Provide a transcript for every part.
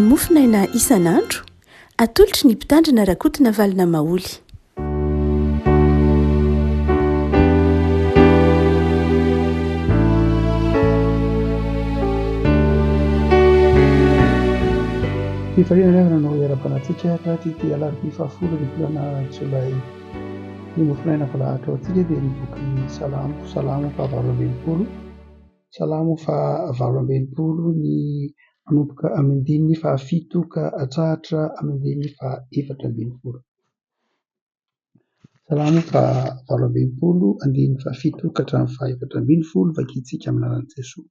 Mofonaina isan'andro, atolotry ny Mpitandrina Rakotonavalona Maholy. Fifaliana ny havana no iarabanantsika hatraty ity alarobia fahafolo ny volana jolay. Ny mofonaina voalahatra ho antsika dia ny bokin'ny Salamo, Salamo fahavalo ambin'ny folo. Salamo faha 68 ny manomboka amin'ny andininy fahafito ka hatratra amin'ny andininy faha 14. Salamo faha 68 andininy fahafito ka hatramin'ny faha 14 vakintsika amin'ny anaran'i Jesoa.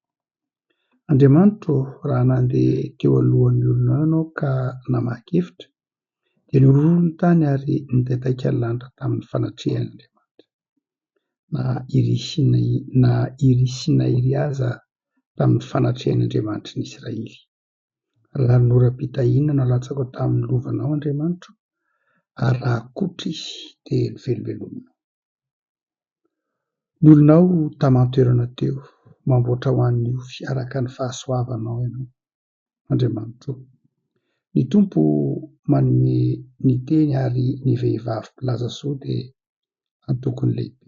Andriamanitro ô, raha nandeha teo alohan'ny olonao ianao ka namaky efitra, dia nihorohoro ny tany ary nitaitaika ny lanitra tamin'ny fanatrehan'Andriamanitra. Na iry sy na iry sy na iry aza tamin'ny fanatrehan' Andriamanitry ny Israely. Ranonoram-pitahiana nalatsako tamin'ny lovanao Andriamanitro, ary raha kotra izy dia novelombelominao. Ny olonao taman-toerana teo, mamboatra ho an'ny ovy araka ny fahasoavanao ianao, Andriamanitro. Ny Tompo manome ny teny ary ny vehivavy mpilaza soa dia antokony lehibe.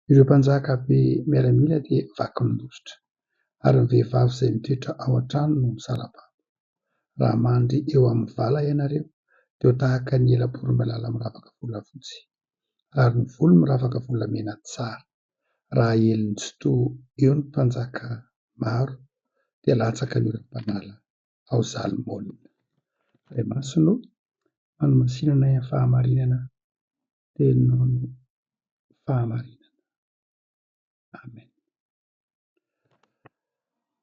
Ireo mpanjaka be miaramila dia vaky ny-lositra, ary ny vehivavy izay mitoetra ao an-trano no misara-babo. Raha mandry eo amin'ny vala ianareo, dia ho tahaka ny ela-boromailala miravaka volafotsy, ary ny volo miravaka volamena tsara. Raha aelin'ny Tsitoha eo ny mpanjaka maro, dia latsaka ny oram-panala ao Zalmona. Ray Masina ô, manomasina anay amin'ny fahamarinana, Teninao no fahamarinana. Amen.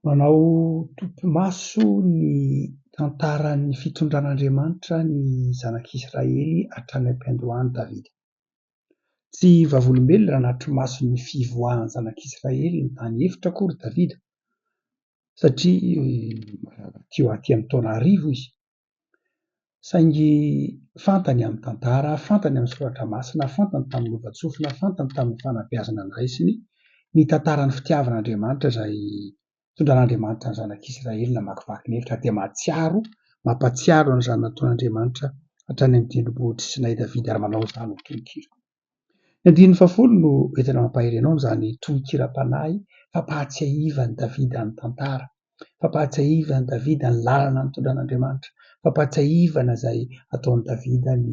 Manao topimaso ny tantaran'ny fitondran'Andriamanitra ny zanak'Israely hatrany am-piandohan'i Davida. Tsy vavolombelona nanatri-maso ny fivoahan'ny zanak'Israely ny tany efitra akory Davida, satria teo aty amin'ny taona arivo izy. Saingy fantany amin'ny tantara, fantany amin'ny soratra masina, fantany tamin'ny lovantsofina, fantany tamin'ny fanabeazana noraisiny ny tantaran'ny fitiavan'Andriamanitra izay nitondran'Andriamanitra ny zanak'Israely namakivaky ny efitra dia mahatsiaro, mampahatsiaro an'izany nataon'Andriamanitra hatrany amin'ny tendrombohitr'i Sinay Davida ary manao izany ho tononkira. Ny andininy fahafolo no entina mampahery anao amin'izany tononkiram-panahy fampahatsiahivan'i Davida ny tantara, fampahatsiahivan'i Davida ny lalana nitondran'Andriamanitra, fampahatsiahivana izay ataon'i Davida ny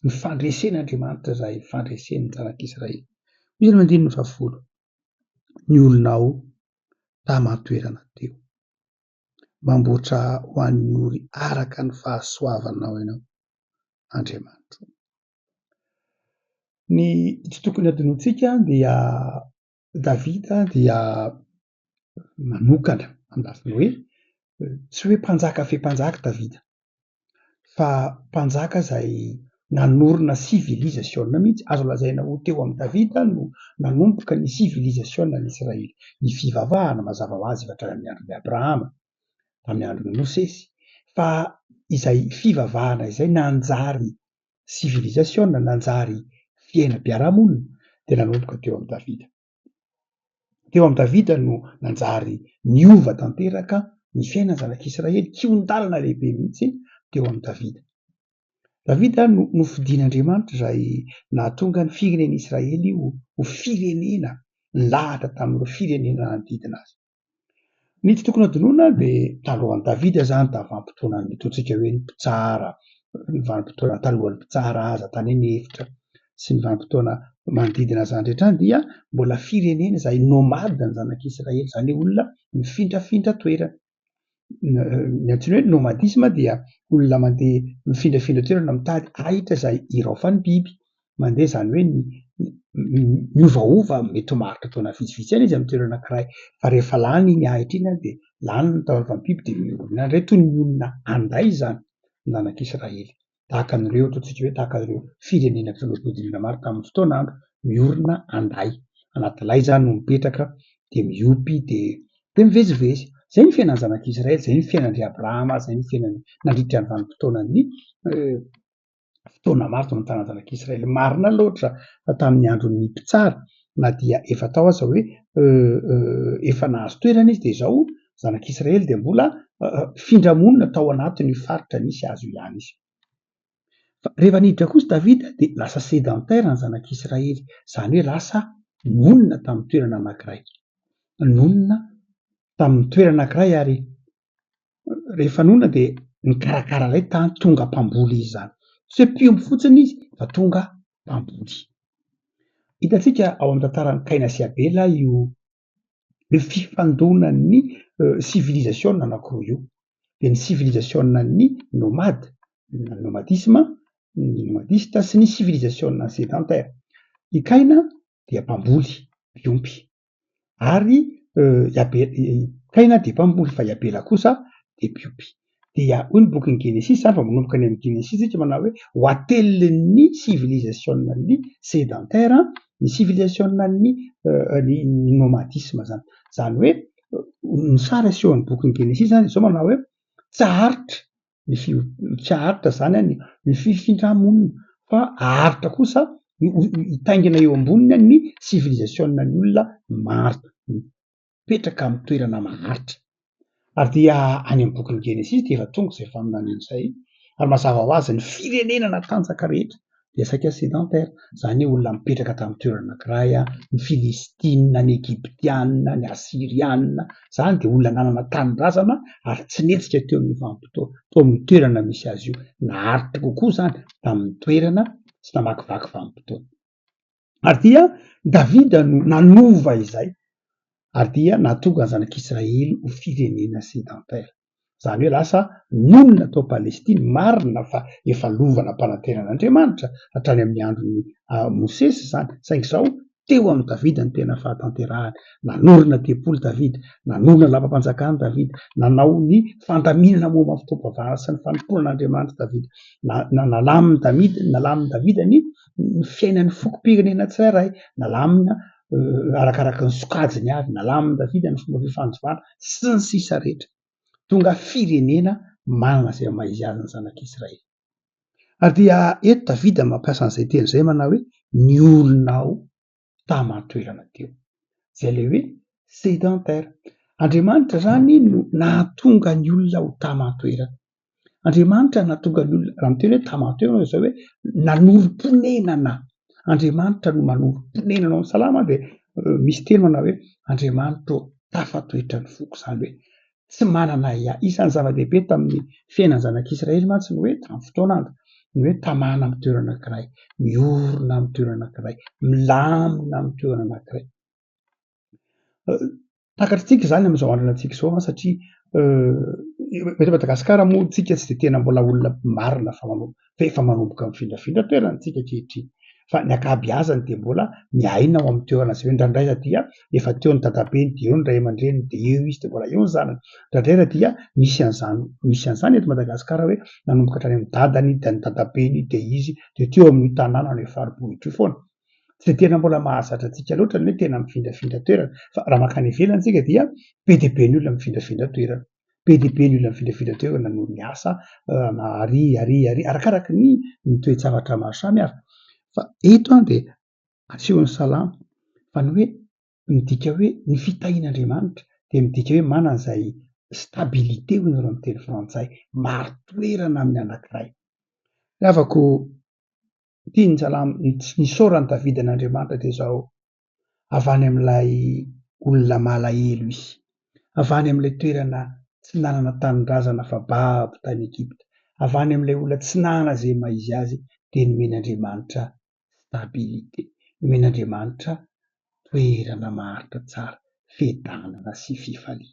ny fandresen'Andriamanitra izay fandresen'ny zanak'Israely. Hoy izy amin'ny andininy fahafolo, ny olonao taman-toerana teo. Mamboatra ho an'ny ory araka ny fahasoavanao ianao, Andriamanitro. Ny tsy tokony hadinointsika dia Davida dia manokana amin'ny lafiny hoe tsy hoe mpanjaka fe mpanjaka Davida fa mpanjaka izay nanorina sivilizasiona mihitsy. Azo lazaina ho teo amin'i Davida no nanomboka ny sivilizasiona an'i Israely. Ny fivavahana mazava ho azy efa hatrany amin'ny andron'i Abrahama, tamin'ny andron'i Mosesy, fa izay fivavahana izay nanjary sivilizasiona, nanjary fiainam-piarahamonina dia nanomboka teo amin'i Davida. Teo amin'i Davida no nanjary niova tanteraka ny fiainan'ny zanak'Israely, kihon-dalana lehibe mihitsy teo amin'i Davida. Davida no nofidin'Andriamanitra izay nahatonga ny firenen'Israely ho firenena nilahatra tamin'ireo firenena nanodidina azy. Ny tsy tokony hadinoina dia talohan'i Davida izany tamin'ny vanim-potoanan'ny ataontsika hoe ny mpitsara, ny vanim-potoana talohan'ny mpitsara aza tany an'efitra sy ny vanim-potoana manodidina izany rehetra izany dia mbola firenena izay nomade ny zanak'Israely, izany hoe olona mifindrafindra toerana. Ny antsoina hoe nomadisme dia olona mandeha mifindrafindra toerana mitady ahitra izay hiraofan'ny biby, mandeha izany hoe miovaova mety ho maharitra taona vitsivitsy ihany izy amin'ny toerana anankiray fa rehefa lany iny ahitra iny dia lany ny taovan'ny biby dia miorina indray toy ny olona anday izany ny zanak'Israely. Tahaka an'ireo ataontsika hoe tahaka ireo firenena mpifanolo-bodirindrina maro tamin'ny fotoan'andro miorina anday, anaty lay izany no mipetraka dia miompy dia dia mivezivezy. Izay ny fiainan'ny zanak'Israely, izay ny fiainan-dry Abrahama, izay ny fiainany nandritra ny vanim-potoanan'ny fotoana maro tao amin'ny tanàna zanak'Israely. Marina loatra fa tamin'ny andron'ny mpitsara na dia efa tao aza hoe efa nahazo toerana izy dia izao. Zanak'Israely dia mbola mpifindra monina tao anatin'io faritra nisy azy io ihany izy. Fa rehefa niditra kosa Davida dia lasa sédentaire ny zanak'Israely, izany hoe lasa nonina tamin'ny toerana anankiray. Nonina tamin'ny toerana anankiray ary rehefa nonina dia nikarakara ilay tany, tonga mpamboly izy izany. Tsy hoe mpiompy fotsiny izy fa tonga mpamboly. Hitantsika ao amin'ny tantaran'i Kaina sy Abela io io fifandonan'ny sivilizasiona anankiroa io, dia ny sivilizasiona-n'ny nomade na nomadisma, ny nomadista sy ny sivilizasiona sedentaire. I Kaina dia mpamboly, mpiompy, ary i Abela, i Kaina dia mpamboly fa i Abela kosa dia mpiompy. Dia hoy ny bokin'ny Genesisy izany, vao manomboka any amin'ny Genesisy isika manao hoe ho atelin'ny sivilizasiona-n'ny sedentaire ny sivilizasiona-n'ny ny nomadisme izany. Izany hoe ny sary asehon'ny bokin'ny Genesisy izany izao manao hoe tsy haharitra ny fi-, tsy haharitra izany ny ny fifindra-monina fa haharitra kosa hitaingina eo amboniny ny sivilizasiona-n'ny olona maro. Mipetraka amin'ny toerana maharitra. Ary dia any amin'ny bokin'ny Genesisy dia efa tonga izay faminaniana izay. Ary mazava ho azy ny firenena natanjaka rehetra dia saika sédentaire, izany hoe olona mipetraka tamin'ny toerana anankiray, ny Filistina, ny Egyptiana, ny Asyriana, izany dia olona nanana tanindrazana ary tsy nihetsika teo amin'ny vanim-potoana, teo amin'ny toerana misy azy io. Naharitra kokoa izany tamin'ny toerana sy namakivaky vanim-potoana. Ary dia Davida no nanova izay, ary dia nahatonga ny zanak'Israely ho firenena sédentaire. Izany hoe lasa nonina tao Palestina, marina fa efa lova nampanantenan'Andriamanitra hatrany amin'ny andron'i Mosesy izany, saingy izao teo amin'i Davida ny tena fahatanterahany. Nanorina tempoly Davida, nanorina lapam-panjakana Davida, nanao ny fandaminana momba ny fotoam-pivavahana sy ny fanompoana an'Andriamanitra Davida. Nalamin'i Davida, nalamin'i Davida ny ny fiainan'ny fokom-pirenena tsirairay, nalamina arakaraka ny sokajiny avy, nalamin'i Davida ny fomba fifandovana sy ny sisa rehetra. Tonga firenena manana izay maha izy azy ny zanak'Israely. Ary dia eto Davida mampiasa an'izay teny izay manao hoe ny olonao taman-toerana teo. Izay ilay hoe sédentaire. Andriamanitra izany no nahatonga ny olona ho taman-toerana. Andriamanitra nahatonga ny olona, raha miteny hoe taman-toerana izao hoe nanorim-ponenana. Andriamanitra no manorim-ponenana. Ao amin'ny salamo dia misy teny manao hoe Andriamanitra ô, tafatoetra ny foko. Izany hoe tsy manana ahiahy. Isan'ny zava-dehibe tamin'ny fiainan'ny zanak'Israely mantsy ny hoe tamin'ny fotoan'andro, ny hoe tamana amin'ny toerana anankiray, miorina amin'ny toerana anankiray, milamina amin'ny toerana anankiray. Takatritsika izany amin'izao andro iainantsika izao an, satria eto Madagasikara moa tsika tsy dia tena mbola olona marina fa fa efa manomboka mifindrafindra toerana tsika ankehitriny. Fa ny ankabeazany dia mbola miaina ao amin'ny toerana izay hoe indraindray aza dia efa teo ny dadabeny dia eo ny ray aman-dreniny dia eo izy dia mbola eo ny zanany. Indraindray aza dia misy an'izany misy an'izany eto Madagasikara hoe nanomboka hatrany amin'ny dadany dia ny dadabeny dia izy dia teo amin'io tanàna na io faribohitra io foana. Tsy dia tena mbola mahazatra antsika loatra ny hoe tena mifindrafindra toerana fa raha mankany ivelany isika dia be dia be ny olona mifindrafindra toerana. Be dia be ny olona mifindrafindra toerana noho ny asa na ary ary ary arakaraky ny ny toe-javatra maro samihafa. Fa eto an dia asehon'ny salamo fa ny hoe midika hoe ny fitahian'Andriamanitra dia midika hoe manana izay stabilité hoy nareo amin'ny teny frantsay, marin-toerana amin'ny anankiray. Ry havako, ity ny salamo nisaoran'i Davida an'Andriamanitra dia izao, avy any amin'ilay olona malahelo izy, avy any amin'ilay toerana tsy nanana tanindrazana fa babo tany Egypta, avy any amin'ilay olona tsy nanana izay maha izy azy dia nomen'Andriamanitra stabilité, nomen'Andriamanitra toerana maharitra tsara, fiadanana sy fifaliana.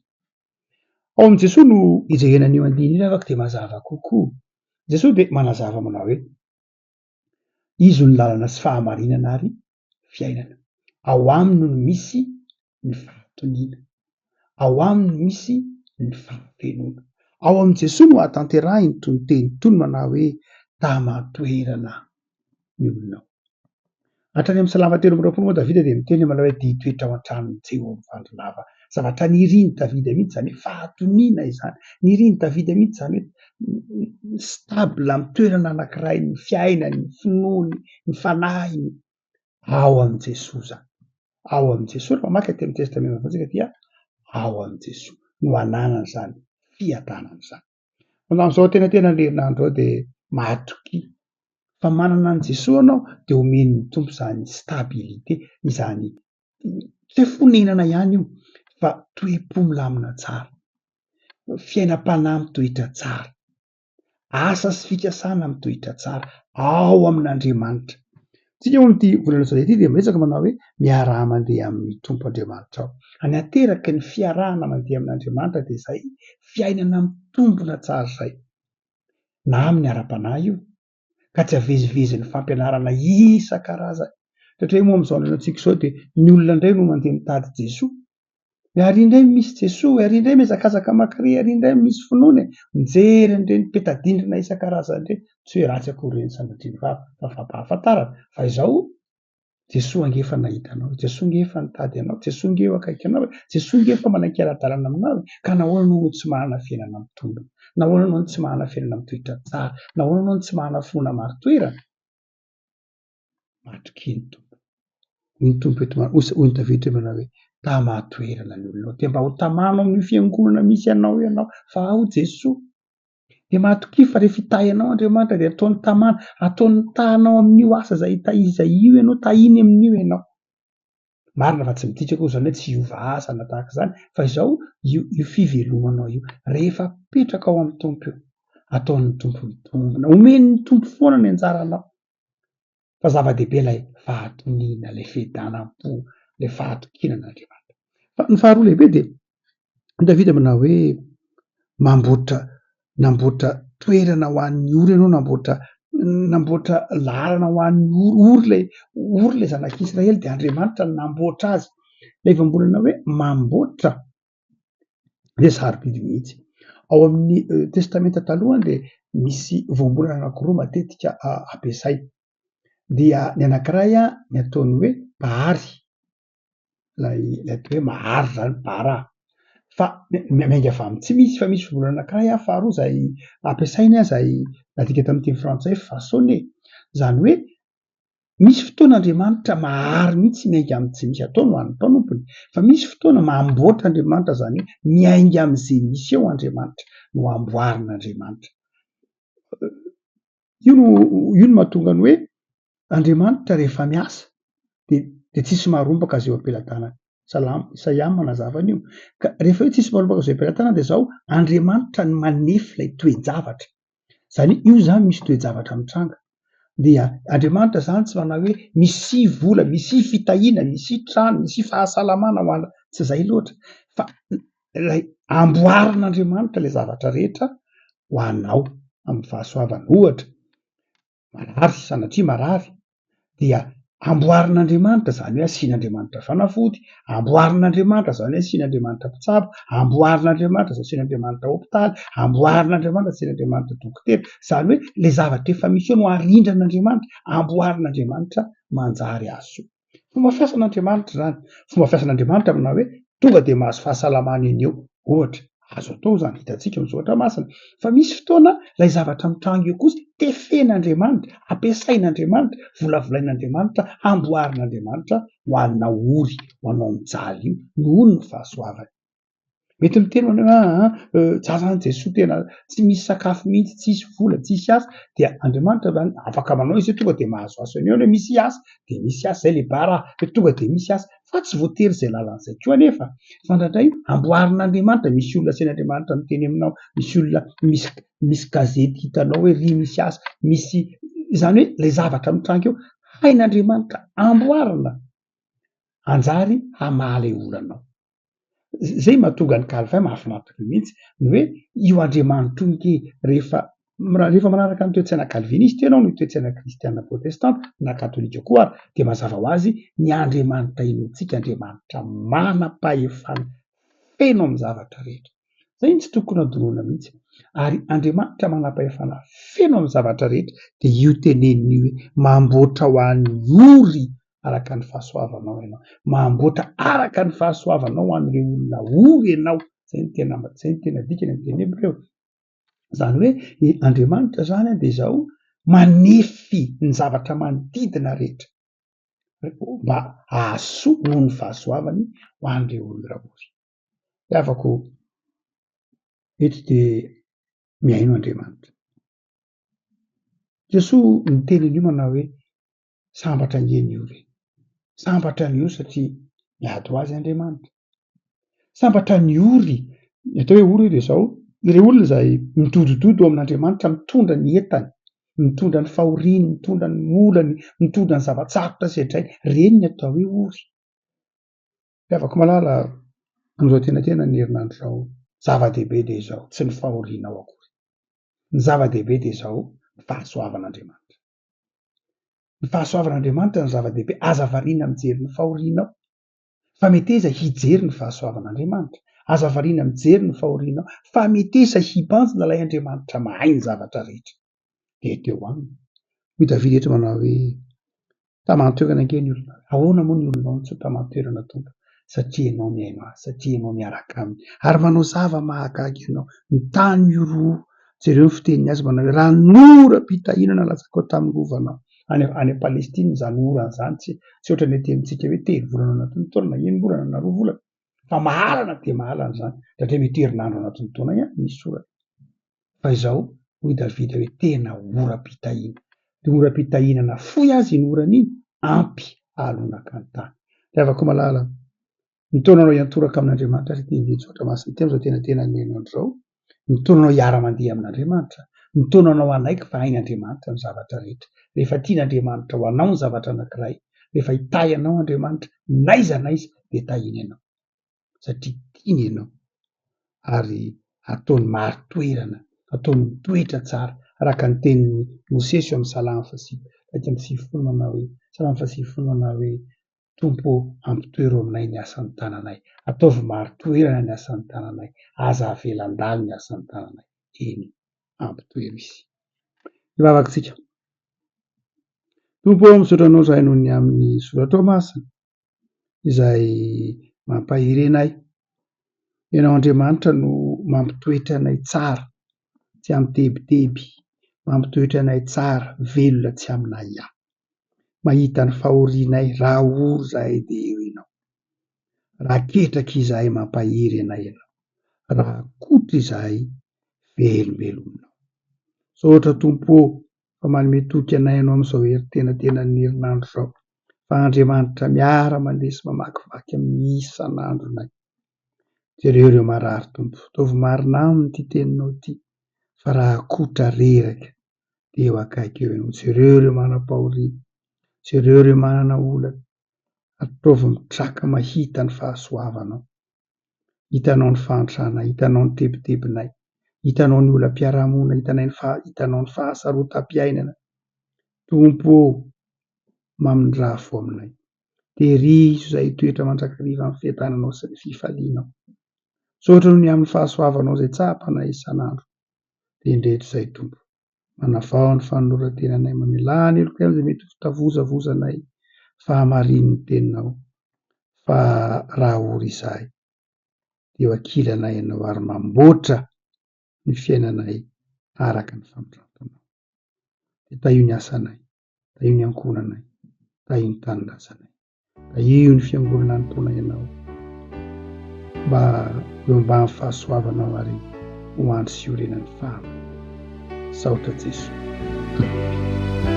Ao amin'i Jesoa no ijerena an'io andininy io afaka dia mazava kokoa. Jesoa dia manazava manao hoe, Izy no lalana sy fahamarinana ary fiainana. Ao aminy no misy ny fahatoniana. Ao aminy no misy ny fahafenoana. Ao amin'i Jesoa no ahatanterahiny itony teny itony manao hoe taman-toerana ny olonao. Hatrany amin'ny Salamo 23 moa Davida dia miteny manao hoe dia hitoetra ao an-tranon'i Jehovah andro lava. Zavatra nirin'i Davida mihitsy izany hoe fahatoniana izany. Nirin'i Davida mihitsy izany hoe stable amin'ny toerana anankiray ny fiainany, ny finoany, ny fanahiny ao amin'i Jesoa izany. Ao amin'i Jesoa, rehefa mamaky aty amin'ny Testamenta Vaovao isika dia ao amin'i Jesoa. no hananana izany fiadanana izany. Amin'izao antenatenan'ny herinandro izao dia matokia fa manana an'i Jesoa ianao dia omen'ny Tompo izany stabilité, izany tsy hoe fonenana ihany io fa toe-po milamina tsara, fiainam-panahy mitoetra tsara. Asa sy fikasana mitoetra tsara ao amin'Andriamanitra. Tsika moa amin'ity volana jolay ity dia miresaka manao hoe miaraha mandeha amin'ny Tompo Andriamanitrao. Ny ateraky ny fiarahana mandeha amin'Andriamanitra dia izay fiainana mitombina tsara izay. Na amin'ny ara-panahy io, ka tsy avezivezin'ny fampianarana isan-karazany. Satria moa amin'izao andro iainantsika izao dia ny olona indray no mandeha mitady Jesoa. Hoe ary indray misy Jesoa e, ary indray mihazakazaka mankarỳ, ary indray misy finoana e. Mijery an'ireny peta-drindrina isan-karazany ireny, tsy hoe ratsy akory ireny sanatria ny vava fa fampahafantarana fa izao Jesoa ange efa nahita anao, Jesoa ange efa nitady anao, Jesoa ange eo akaiky anao e, Jesoa ange efa manaiky hiara-dalana aminao e, ka nahoana ianao no tsy manana fiainana mitombina? Nahoana ianao no tsy manana fiainana mitoetra tsara? Nahoana ianao no tsy manana finoana marin-toerana? Matokia ny Tompo. Hoy ny Tompo eto, hoy ny Davida eto manao hoe, Tamà toerana ny olonao. Dia mba ho tamànao amin'io fiangonana misy anao io ianao, fa ao Jesoa. Dia matokia fa rehefa hitahy anao Andriamanitra dia ataony tamàna, ataony tahanao amin'io asa izay izay io ianao, tahiny amin'io ianao. Marina fa tsy midika akory izany hoe tsy hiova asa na tahaka izany fa izao io io fivelomanao io rehefa apetraka ao amin'ny Tompo io, ataon'ny Tompo mitombina, omen'ny Tompo foana ny anjaranao. Fa zava-dehibe ilay fahatoniana, ilay fiadanam-po, ilay fahatokiana an'Andriamanitra. Fa ny faharoa lehibe dia i Davida manao hoe mamboatra namboatra toerana ho an'ny ory ianao, namboatra namboatra lalana ho an'ny ory, ory ilay ory ilay zanak'Israely dia Andriamanitra no namboatra azy. Ilay voambolana hoe mamboatra dia sarobidy mihitsy. Ao amin'ny testamenta taloha dia misy voambolana anankiroa matetika ampiasaina. Dia ny anankiray ny ataony hoe mpahary, ilay ilay atao hoe mahary izany bara fa miainga avy amin'ny tsy misy fa misy voambolana anankiray faharoa izay ampiasaina izay nadika tamin'ny teny frantsay hoe façonner, izany hoe Misy fotoana Andriamanitra mahary mihitsy miainga amin'ny tsy misy ataony ho an'ny mpanompony, fa misy fotoana mamboatra Andriamanitra, izany hoe miainga amin'izay misy eo Andriamanitra no amboarin'Andriamanitra. Io no io no mahatonga ny hoe Andriamanitra rehefa miasa dia dia tsisy maharombaka azy eo am-pelatanany. Salamo, Isaia manazava an'io. Ka rehefa hoe tsisy maharombaka azy eo am-pelatanany dia izao, Andriamanitra no manefy ilay toe-javatra. Izany hoe io izany misy toe-javatra mitranga dia Andriamanitra izany tsy manao hoe misia vola, misia fitahiana, misia trano, misia fahasalamana ho anà, tsy izay loatra fa ilay amboarin'Andriamanitra ilay zavatra rehetra ho anao amin'ny fahasoavany. Ohatra, marary, sanatria marary dia amboarin'Andriamanitra, izany hoe asian'Andriamanitra fanafody, amboarin'Andriamanitra, izany hoe asian'Andriamanitra mpitsabo, amboarin'Andriamanitra, izany asian'Andriamanitra hopitaly, amboarin'Andriamanitra, asian'Andriamanitra dokotera, izany hoe ilay zavatra efa misy eo no arindran'Andriamanitra, amboarin'Andriamanitra manjary hahasoa. Fomba fiasan'Andriamanitra izany. Fomba fiasan'Andriamanitra aminà hoe tonga dia mahazo fahasalamana eny eo, ohatra. Azo atao izany, hitantsika amin'ny soratra masina. Fa misy fotoana ilay zavatra mitranga eo kosa tefen'Andriamanitra, ampiasain'Andriamanitra, volavolain'Andriamanitra, hamboarin'Andriamanitra ho anao ory, ho anao mijaly io, noho ny fahasoavany. Mety miteny ianao hoe aa za zany Jesoa tena tsy misy sakafo mihitsy, tsisy vola, tsisy asa, dia Andriamanitra zany afaka manao izy hoe tonga dia mahazo asa eo hoe misy asa, dia misy asa, zay le bara hoe tonga dia misy asa, fa tsy voatery izay lalana izay koa anefa fa indraindray amboarin'Andriamanitra, misy olona asain'Andriamanitra miteny aminao, misy olona misy misy gazety hitanao hoe ry misy asa, misy izany hoe ilay zavatra mitranga eo hain'Andriamanitra amboarina hanjary hamaha ilay olanao. Zay mahatonga an'i Calvin mahafinaritra be mihitsy ny hoe io Andriamanitra io nge rehefa rehefa manaraka ny toe-tsaina calviniste ianao, ny toe-tsaina kristiana protestanta na katolika koa ary dia mazava ho azy ny Andriamanitra inoantsika Andriamanitra manam-pahefana feno amin'ny zavatra rehetra. Zay no tsy tokony hadinoina mihitsy. Ary Andriamanitra manam-pahefana feno amin'ny zavatra rehetra dia io teneniny io hoe mamboatra ho an'ny ory araka ny fahasoavanao ianao, mamboatra araka ny fahasoavanao ho an'ireo olona ory ianao, zay no tena zay no tena dikany amin'ny teny hebreo. Izany hoe i Andriamanitra zany dia izao manefy ny zavatra manodidina rehetra mba hahasoa noho ny fahasoavany ho an'ireo olona ory. Ry havako. Eto dia mihaino Andriamanitra. Jesoa niteny an'io manao hoe sambatra ange ny ory e! Sambatra ny ory satria miady ho azy Andriamanitra. Sambatra ny ory, ny atao hoe ory dia izao, ireo olona izay midodododo ao amin'Andriamanitra mitondra ny entany, mitondra ny fahoriany, mitondra ny olany, mitondra ny zava-tsarotra sedrainy, ireny ny atao hoe ory. Ry havako malala, amin'izao antenatenan'ny herinandro izao, zava-dehibe dia izao, tsy ny fahorianao akory. Ny zava-dehibe dia izao, ny fahasoavan'Andriamanitra. Ny fahasoavan'Andriamanitra no zava-dehibe, aza variana mijery ny fahorianao, fa meteza hijery ny fahasoavan'Andriamanitra. Aza variana mijery ny fahorianao, fa meteza hibanjina ilay Andriamanitra mahay ny zavatra rehetra. Dia teo aminy. Hoy Davida eto manao hoe, Taman-toerana ange ny olona. Ahoana moa ny olonao no tsy ho taman-toerana Tompo? Satria Ianao mihaino azy, satria Ianao miaraka aminy. Ary manao zava-mahagaga Ianao. Ny tany mihorohoro. Jereo ny fiteniny azy manao hoe, Ranoram-pitahiana nalatsakao tamin'ny rovanao. Any any Palestina izany orana izany tsy tsy ohatran'ny aty amintsika hoe telo volana anatin'ny taona na enim-bolana na roa volana. Fa mahalana dia mahalana izany. Indraindray mety herinandro anatin'ny taona ihany misy orana. Fa izao, hoy Davida hoe tena oram-pitahiana. Dia oram-pitahiana nafoy aza iny orana iny, ampy hahalonaka ny tany. Ry havako malala, mitaona anao hiantoraka amin'Andriamanitra ary ity andinin-tsoratra masina ity amin'izao tenantenan'ny herinandro izao, mitaona anao hiara-mandeha amin'Andriamanitra, mitaona anao hanaiky fa hain'Andriamanitra ny zavatra rehetra. Rehefa tian'Andriamanitra ho anao ny zavatra anankiray, rehefa hitahy anao Andriamanitra, n'aiza n'aiza dia tahiny ianao. Satria tiany ianao ary ataony marin-toerana, ataony mitoetra tsara araka ny tenin'i Mosesy eo amin'ny Salamo fahasivy 91 manao hoe, Salamo fahasivifolo manao hoe, Tompo ô, ampitoero aminay ny asan'ny tananay, ataovy marin-toerana ny asan'ny tananay, aza avela handalo ny asan'ny tananay. Eny, ampitoero izy. Hivavaka isika. Tompo ô, misaotra Anao izahay noho ny amin'ny soratrao masina. izay mampahery anay. Ianao Andriamanitra no mampitoetra anay tsara, tsy amin-tebiteby, mampitoetra anay tsara, velona tsy amin'ahiahy. Mahita ny fahorianay, raha ory izahay dia eo Ianao. Raha ketraka izahay mampahery anay Ianao. Raha koto izahay, velombelominao. Misaotra Tompo ô! fa manome toky anay Ianao amin'izao hery tenantenan'ny herinandro izao, fa Andriamanitra miara-mandeha sy mamakivaky amin'ny isan'andronay. Jereo ireo marary Tompo, ataovy marina aminy ity teninao ity, fa raha kotra reraka dia eo akaiky eo Ianao. Jereo ireo manam-pahoriana, jereo ireo manana olana, ataovy mitraka mahita ny fahasoavanao. Hitanao ny fahantranay, hitanao ny tebitebinay, hitanao ny olam-piarahamonina, hitanay ny faha, hitanao ny fahasarotam-piainana. Tompo ô, mamindrà fo aminay. Tehirizo izay hitoetra mandrakariva amin'ny fiadananao sy ny fifalianao. Misaotra noho ny amin'ny fahasoavanao izay tsapanay isan'andro. Dia indreto izay Tompo. Manavao ny fanoloran-tenanay, mamelà ny helokay amin'izay mety ho fitavozavozanay, fa hamarino ny teninao, fa raha ory izahay, dia eo ankilanay ianao ary mamboatra ny fiainanay araka ny famindram-ponao. Dia tahio ny asanay, tahio ny ankohonanay, tahio ny tanindrazanay. Io ny fiangonana anompoana ianao mba ho eo ambany fahasoavanao ary ho andry sy iorenan'ny fahamarinana. Saotra Jesoa. Amen.